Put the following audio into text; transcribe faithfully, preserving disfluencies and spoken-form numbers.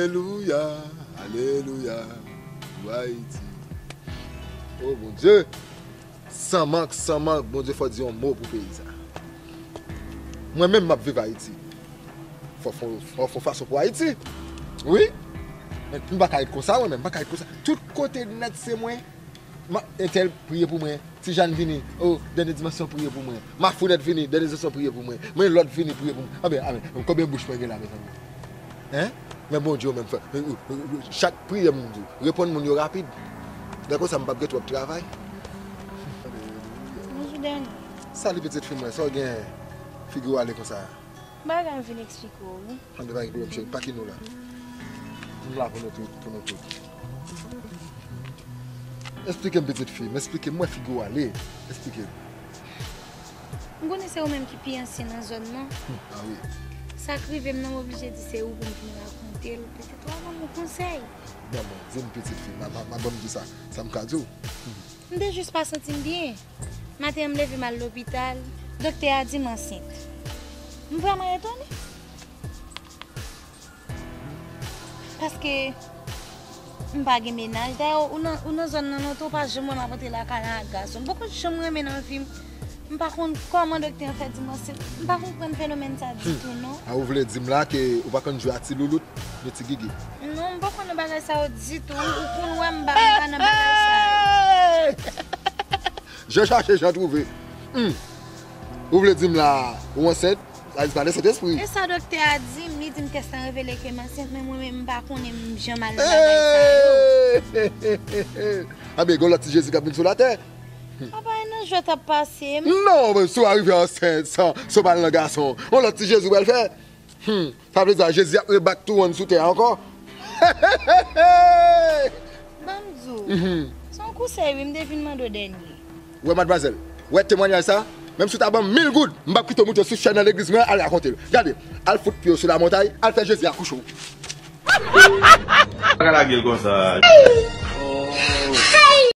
Alelouya, alelouya, pou Ayiti. O Bondye, san mank, san mank, Bondye fò di yon mo pou peyi sa. Mwen menm m ap viv Ayiti. Fò, fò, fò, fò fason pou Ayiti. Wi. Men m pa ka ret konsa, mwen menm, m pa ka ret konsa. Tout kote nèt se mwen. Ma, entèl priye pou mwen. Ti Jan vini. O, dènye dimansyon priye pou mwen. Mafounet vini. Dènye dimansyon priye pou mwen. Mwen lòt vini priye pou mwen. Anben, anben, konbyen bouch mwen gen la, mezanmi? Hein? Men Bondye ou menm fè. Chak priyè m di w, reponn moun yo rapid. Lè konsa m p ap gen twòp travay. Bonjou, Dènye. Sali pitit fi mwen, sa w gen? Figi w ale konsa. Bagay m vin eksplike w, wi. Anben, pa gen pwoblèm, cheri. Pa kite nou la. M la pou nou tout, pou nou tout. Eksplike m, pitit fi m, eksplike m, mwen figi w ale. Eksplike m. M konnen se ou menm ki pi ansyen nan zòn nan. Hmm, ah wi. Sa k rive m nan, m oblije di se ou pou m vin rakonte l. Petèt w a ban m yon konsèy. Ban mwen, di m, pitit fi m, ma, ma, ma ban m di sa, sa m ka di w. M te jis pa santi m byen. Maten an, m leve m al lopital. Doktè a di m ansent. M vrèman etone. Paske m pa gen mennaj. Dayè, ou nan, ou nan zòn nan lontan, ou pa janm wè m ap antre lakay nan ak gason. M poko janm renmen nan vi m. M pa konn kòman doktè an fè di m ansent. M pa konprann fenomèn sa ditou, non. A, ou vle di m la ke ou pa konn jwe a ti loulout, ni ti gigi? Non, m pa konn nan bagay sa yo ditou. Ou, ou konn wè m pa, m pa nan bagay sa yo. Jan chache, jan twouve. Hmm. Ou vle di m la, ou ansent? Sa di pale Sentespri. E sa doktè a di m, li di m tès lan revele ke m ansent, men mwen menm m pa konnen m janm al nan bagay sa yo. Anben, gon lòt ti Jezi k ap vin sou latè. Apa e nan jwèt ap pase m? Non, men si w arive ansent san, san w pa al nan gason, yon lòt ti Jezi w pral fè. Hmm, sa vle di a Jezi ap re back to one sou tè a ankò. Ban m di w, se yon konsèy wi, m te vin mande w Dènye. Wè madmwazèl, wè temwanyaj sa, menm si w ta ban m mil goud, m p ap kite w moute sou chèn nan legliz mwen al rakonte l. Gade, al fout pye w sou lamontay, al fè Jezi akouche w. Pa ka lage l konsa.